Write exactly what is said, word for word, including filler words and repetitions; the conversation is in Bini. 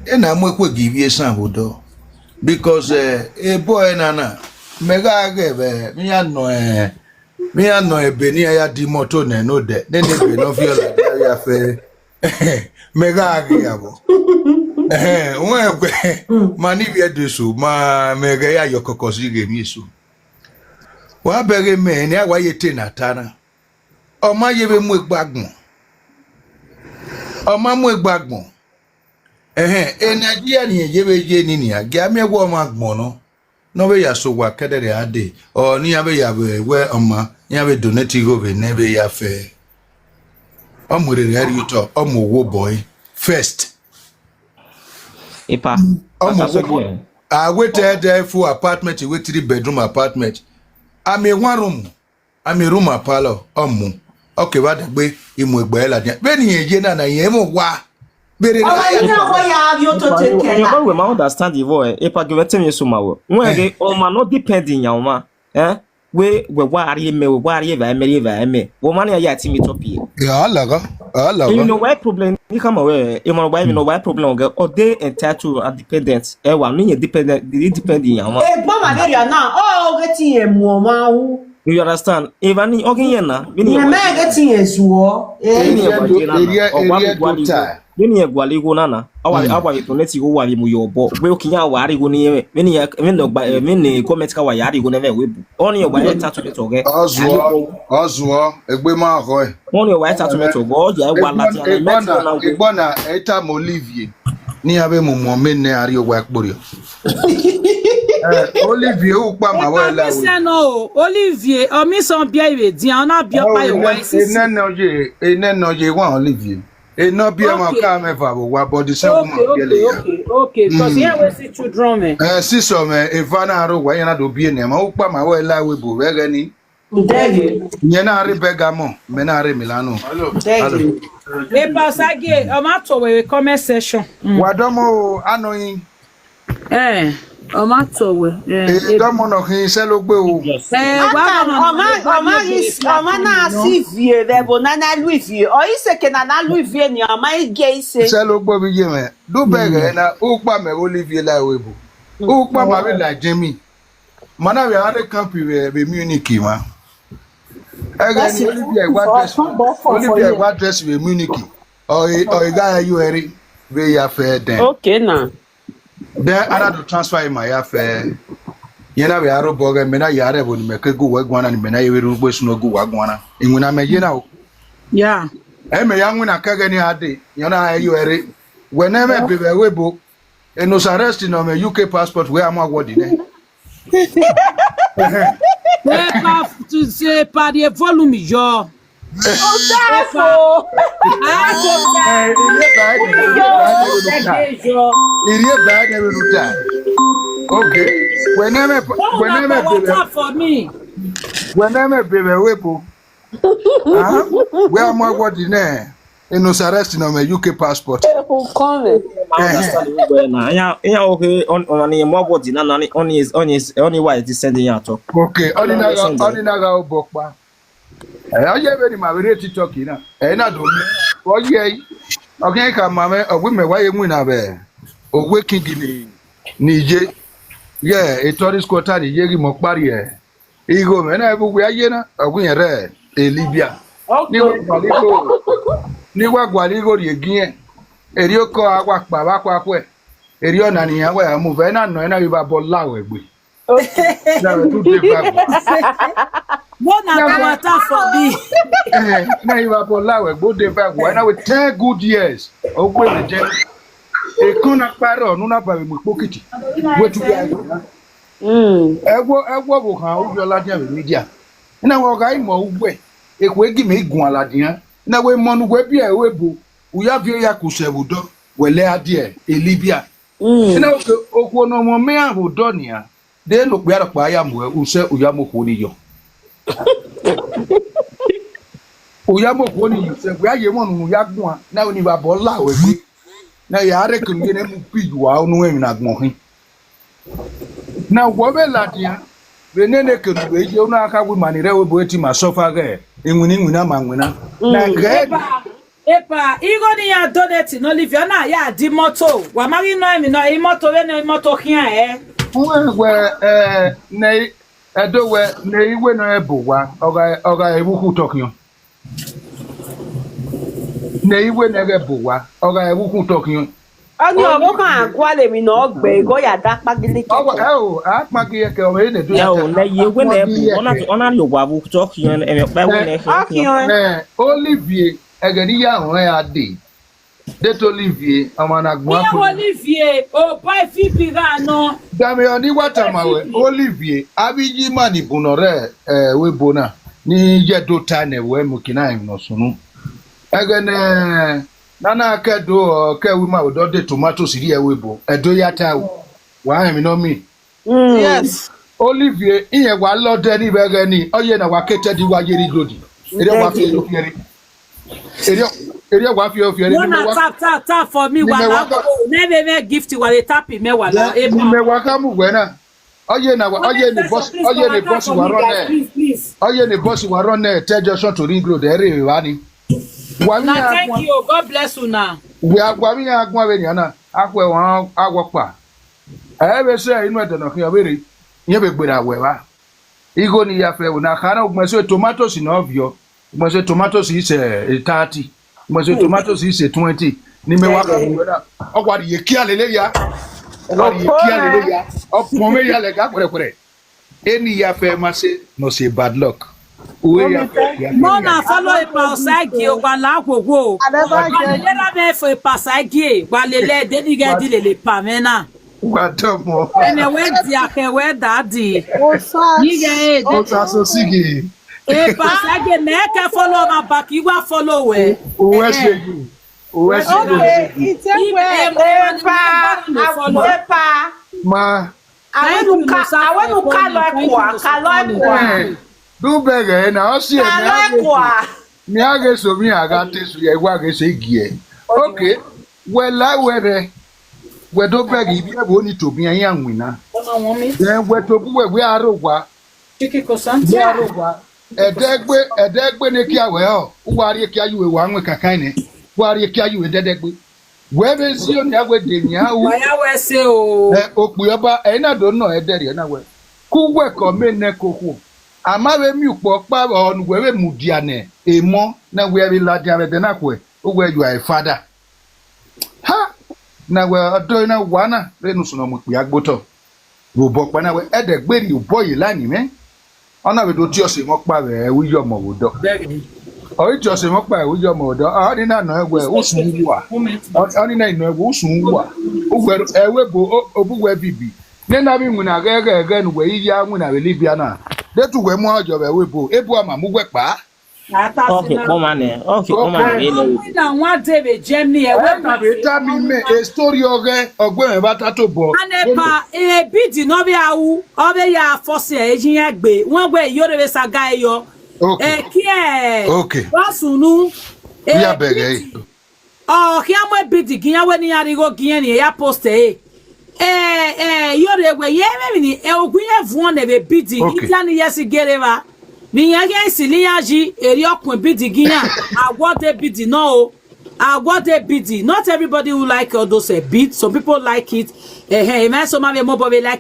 Ena mu ekhue gi ivbi esan vbe odọ, because, eh, ebo ẹre na na, mẹ gha ghẹ vbe, vbe iran nọ, eh, vbe iran nọ ebe ne iran ya di moto nẹ ne odẹ, nene ebe ne ọ viọ ladian ya fẹ, mẹ gha ghe ya vbọ. Ẹhẹn, wẹ, ma ni vbiẹ do eso, ma mẹ ghẹ ya yọ kọkọ si ghe emwi eso. Wa bẹghe mẹ ne a wa ye te na ta na. Ọ ma ye vbe mu egbe agbọn. Ọ ma mu egbe agbọn. Ẹhẹn, e Nigeria ni ye vbe ye ni nia, gia miẹn wẹ ọmwa agbọn nọ, ne ọ vbe ya sẹ owa kẹdẹrẹ a dee, ọ ne iran vbe ya vbe wẹ ọma, iran vbe donate igho vbe nẹ vbe ya fẹ. Ọ mu erhirhi rhie otọ, ọ mu owo obọ ẹre first. Epa, ọ mu owo obọ. A wẹ te ẹdẹ full apartment, wẹ three bedroom apartment. A miẹn one room, a miẹn room and parlour, ọ mu. Ọ kevbe adegbe, I mu egbe ẹre ladian. Vbene irẹn ye na na, irẹn mwẹ owa. Vbene Ọmọ na ya iran wẹ ya vbiẹ otọ te kẹ na. Wẹ ma understand the boy, epa givẹ te mi eso ma wẹ. Wẹ ghe ọmwa no depend yan ọmwa. Eh? Wẹ, wẹ wa rhie mẹ, wẹ wa rhie evbare mẹ, rhie evbare mẹ. Wẹ ọmwa ni ya ya te mi top ye. Ya lọghọ, ya lọghọ. You know why problem? Ni khama wẹ, emọ wa, you know why problem? Ọ dey entitled and dependent. Ẹ wa, mi ye dependent, independent yan ọmwa. Egbọn ma vbe rria na, ọ ghe te irẹn mu ọmwa ru. You understand? Eva ni, ọ ghi yẹn na, vbene Mẹ irẹn mẹ ghe te irẹn zuọ. Eh. Vbene irẹn gualọ igho na, ọ wa, ọ wa vbe donate igho, wa vbe mu ye obọ. Wẹ oke iran wa rhie igho ne irẹn, vbene irẹn, vbene ọgba, eh, vbene government ka wa ya rhie igho ne ẹmwẹ wẹ bu. Ọnii ọ wa ye entitled ọghẹ. Ọ zuọ, ọ zuọ, egbe ma khọe. Ọnii ọ wa ye entitled ọghẹ, ọ ya wa ladian na, mẹ te na wẹ. Egbọn na, e tama Olivie, ne iran vbe mu mu ọmọ nẹ a rrie owa ẹkporiọ. Eh, Olivie, ukpa ma wẹ la wẹ. Epa, Olivie, ọ miẹn sẹ ọ biẹ vbe edian, ọ na biẹ ọkpa ye owa isi. Enẹ nọ ye, enẹ nọ ye wa Olivie. Enọ biẹ ma ka mẹ va vbe owa, but the same woman biẹ le ya. Okay, okay, okay, 'cause here we see children, man. Eh, sisọ mwẹ, eva na rre owa, iran na do biẹ nẹ, ma ukpa ma wẹ la wẹ ebo vbe ẹghẹ ni. Ndẹghe. Yẹn na rre Bergamo, mẹ na rre Milano. Ndẹghe. Epa Osagie, ọ ma to wẹ vbe comment section. Mm. Wa dọmọ o, anọyin. Eh, ọ ma to wẹ. Eh, e dọmọ nọ khin sẹ logbe o. Eh, wa Nathan, dọmọ ọ ma, ọ ma ghi, ọ ma na si ivie vbe ẹvbo na na lu ivie. Ọ i seke na na lu ivie ni, ọ ma i gie ise. Sẹ logbe vbe iye mwẹ. Du bẹghe na, ukpa mẹ vbe Olivie la wẹ ebo. Ukpa ma vbe la Jamie. Ma na vbe a rre camp vbe, vbe Munich ma. Ẹghẹ ni Olivia i wa dress, Olivia i wa dress vbe Munich. Ọ, ọ gha yo ẹre vbe ya fẹ then. Okay na. Then a na do transfer ima ya fẹ. Yẹn na vbe aro bọ ghe mẹ na ya rre ẹvbo ne mẹ ke gu wẹ guan na, ne mẹ na ye vbe rre ugbo esu ne ọ gu wa guan na. Iwinna mẹ ye na o. Yeah. Ẹ mẹ ya winna kẹghẹ ni a dee, yẹn na yo ẹre. Wẹ ne mẹ be vbe ẹvbo ebo. Enos arrest nọ mwẹ U K passport wẹ a mu award nẹ. Epa, to say, epa rhie volume yọ. Epa. Eh, I rhie ba ẹdẹ, I rhie ba ẹdẹ vbene u ta. Okay. Wẹ ne mẹ, wẹ ne mẹ be vbe, wẹ ne mẹ be vbe ẹvbo ebo. Ah, wẹ a mu award nẹ, Enos arrest nọ mwẹ U K passport. Ehu kọnmwẹ. Ma understand wẹ na. Iran, iran, okay, ọmwa ni mu award na, na ni, ọni, ọni, ọni wa descend iran atọ. Okay, ọni na gha, ọni na gha obọ kpa. Ẹ, ọ ye vbene ima vbe rre TikTok na. Ẹ na do mu. Ọ ye, ọ khian khama mwẹ, ọ wẹ mẹ wa ye winna vbe owa king ni, ni ye. Ye, e tourist quarter ni ye ghi mọ kpariẹ. Igho mwẹ na vbe uwẹ a ye na, ọ wẹ irẹn rre Libya. Ne I wa gualọ igho, ne I wa gualọ igho rhie giẹn. Erriọ oko a wa kpa vbe akhuakhue. Erriọ na ne iran wa ya mu vbe na nọ, na vbe vbe abọ la ruẹ egbe. Na vbe tu de vbe agbọn. What na come out for me? Eh, na vbe vbe abọ la ruẹ egbe, de vbe agbọn. Na wẹ ten good years. Ogbe vbe jẹ. Ekọn na kpa rrọọ, ne u na ba vbe mu ikpokiti. Wẹ tu ya. Mm. Ẹvbo, ẹvbo vbe okhan u yọ ladian vbe media. Na wẹ ọ gha i mọ uwẹ, ekhue gi mẹ i guan ladian. Na wẹ emọ ne uwẹ biẹ ẹvbo ebo, u ya viọ ya ku sẹ vbe odọ, wẹ lẹ a die e Libya. Mm. Na wẹ okhuo ne ọ mwẹ iran vbe odọ nian, de ne okpia rhọkpa ya mu ẹ, u sẹ u ya mu okhuo ni yọ. U ya mu okhuo ni yọ, sẹ wẹ a ye emọ ne unu ya guan, na wẹ ne I vbe abọ la ruẹ egbe. Na ya rre ekene u ye ne mu pi yu ua unu emwi ne agbọn khin. Na wọ vbe ladian, vbe nene ekene u vbe ye, u na kha wẹ ima ni rre ẹvbo ebo te ima suffer ghẹ iwinna iwinna ma winna. Na ghẹ. Epa, Epa, igho ne iran donate ne Olivia, ọ na ya di imọto. Wa ma ghi nọ emwi nọ, imọto vbene imọto khian ẹre. Uwẹ wẹ, eh, ne Ẹdo wẹ ne iwe nọ ẹbọ owa, ọ gha, ọ gha evbukhu tọkhiọn. Ne iwe nọ ẹghẹ ẹbọ owa, ọ gha evbukhu tọkhiọn. Ọni ọvbokhan gualọ emwi ne ọ gbe igho ya da kpagili Ọ wa, kẹkẹ. Ẹ o, a kpagi ẹkẹ, ọ vbe ne do ya Ẹ o, kẹ, ne a ye wẹ ne kpagi ẹbọ, ọ na, ẹkẹ. Ọ na rhie owa vbe tọkhiọn, ẹmwẹ ọkpa ẹwẹ Ẹ, ne ẹkhian khian. Ọkhiọn. Ẹ, Olivie, ẹghẹ ne I ya họn ẹre a dee. De te Olivie, ọmwa ne a gbẹn Iye akpẹrẹ. Olivie, obọ Phoebe gha nọ. Damian ni wa tama wẹ, Phoebe. Olivie, avbe iye ima ni bun nọ rẹ, eh, ẹvbo ebo na, ni ye do ta nẹ wẹ mu kina emwi ne ọ sunu. Ẹghẹ ne, na na ke do, ọ ke wẹ ima vbe odọ de tomatoes rhie ẹvbo ebo, Ẹdo ya ta o. Wa rẹn emwi ne ọ miẹn. Mm. Yes. Olivie, irẹn wa lọdẹ ni vbe ẹghẹ ni, ọ ye na wa ke tẹdi wa ye ri godi. Erriọ wa fi ẹre, fi ẹre. Erriọ, erriọ wa fi ẹre, fi ẹre. Ni Mona, mẹ wa, tap, tap, tap for me, ni wa mẹ la wa ka, go. Ne vbe mẹ gift, wa le tap mẹ, wa la. Ni, ni mẹ wa ka mu wẹ na. Ọ ye na wa, ọ ye ni boss, ọ ye ni boss wa run nẹ. Please, please. Ọ ye ni boss wa run nẹ, tẹ junction to Ring Road, ẹ rre evba ni. Wa mi Na, ya thank guan, you. God bless you na. Wa, wa mi ya guan vbe nian na. Akhwẹ wa, a wọ kpa. Ẹ vbe sẹ inu ẹdẹ nọ khian vberre, irẹn vbe gberra wẹ evba. Igho ni ya fẹ ẹvbo na kha na, ugbẹn so tomatoes ne ọ viọ, ugbẹn so tomatoes is, eh, thirty, ugbẹn so tomatoes is twenty, ni mẹ wa kha mu wẹ na, ọ wa rhie kia lele ya, ọ wa rhie kia lele ya, ọ pọn mwẹ ya lẹga kpẹrẹkpẹrẹ. Eni ya fẹ ma se, nọ se bad luck. Uwe ya fẹ, ya fẹ. Mona, follow epa Osagie, wa la wowo. I never get. Wa lele ra mẹ fo epa Osagie, wa lele de ni ghe di lele epa mwẹ na. Wa tọ mọ. Ẹnẹ wẹ dia kẹ wẹ dadi. Osa. Ni ghe e de. Osa so sige. Epa Osagie, mẹ ke follow ma back, I wa follow wẹ. Uwe se gu. Uwe se gu. Okay, it's a way. Epa, epa. Ma. Thank you, Musa, for calling. Thank you, Musa, for calling. Thank you, Musa. Eh, do bẹghe na, ọ si ẹ, mẹ a ghe so, mẹ a ghe so, mẹ a gha te so, ya wa ghe so gie. Okay, wẹ la wẹ rẹ, wẹ do bẹghe ibi ẹvbo ni tobọ iran winna. Then wẹ tobọ uwẹ, wẹ aro wa. Wẹ aro wa. Ẹdẹgbe, ẹdẹgbe ne kia wẹ ọ, u wa rhie kia ye uwẹ wa wọn kakan nẹ, u wa rhie kia ye uwẹ dẹdẹgbe. Wẹ vbe zio nia wẹ de nia u. Wa ya wẹ se o. Ẹ, okpia ọba, ẹ i na do nọ ẹdẹrriọ na wẹ. Ku wẹ kọ mẹ nẹ ko khuo. A ma vbe miẹn ukpẹ ọkpa vbe ọ ne uwẹ vbe mudia nẹ emọ na wẹ vbe ladian vbe ẹdẹ na khuẹ, uwẹ you are a father. Ha! Na wẹ ọdọ na wa na, vbe ne usunu mu ikpia gbe otọ. Vbe obọ ọkpa na wẹ, ẹdẹgbe rhie obọ ye la ni mwẹ. Ọ na vbe do tie ọse mwẹ ọkpa vbe ẹvbo iye ọmọ vbe odọ. Bẹghe. Ọ i tie ọse mwẹ ọkpa vbe ẹvbo iye ọmọ vbe odọ. Ọ ni na nọ ẹwẹ, usun wa. Ọ, ọ ni na nọ ẹwẹ, usun wa. Uwẹ, ẹvbo ebo, o-, obọ uwẹ vibi. Ne na vbe winna ghẹ, ghẹ, ghẹ ne uwẹ i ya winna vbe Libya na. De te uwẹ mu ọyọ vbe ẹvbo ebo, ebo a ma mu uwẹ kpa. Ọ khe kpọnmwa nẹ, ọ khe kpọnmwa nẹ, vbe nẹ. Winna one day vbe Germany, ẹvbo ebo. Ẹ na vbe tama mẹ, e story ọghẹ, ọgbẹmwẹ vbe a ta tobọ. Anepa, e bidi ne ọ vbe a ru, ọ vbe ya force ẹre ye iran gbe, wẹ wẹ iyore vbe saga ẹre yọ. Okay. Ẹ kiẹ, Okay. Wa sunu, Iya e bẹghe. Bidi, ọ khian mu e bidi gi iran wẹ ne iran rhie igho gi iran ne iran ya post ẹre. Ẹ, ẹ, iyore wẹ, ye emwi ni, ẹ, ogun iran vuọn nẹ vbe bidi, Okay. Itan ni yẹ si gere evba. Vbe iran khian silo iran yi, erriọ ọ kun e bidi gi iran, awọ de bidi nọ o. Awọ de bidi. Not everybody who like all those, eh, beads. Some people like it. Eh, eh, emwa eso ma vbe mobọ vbe like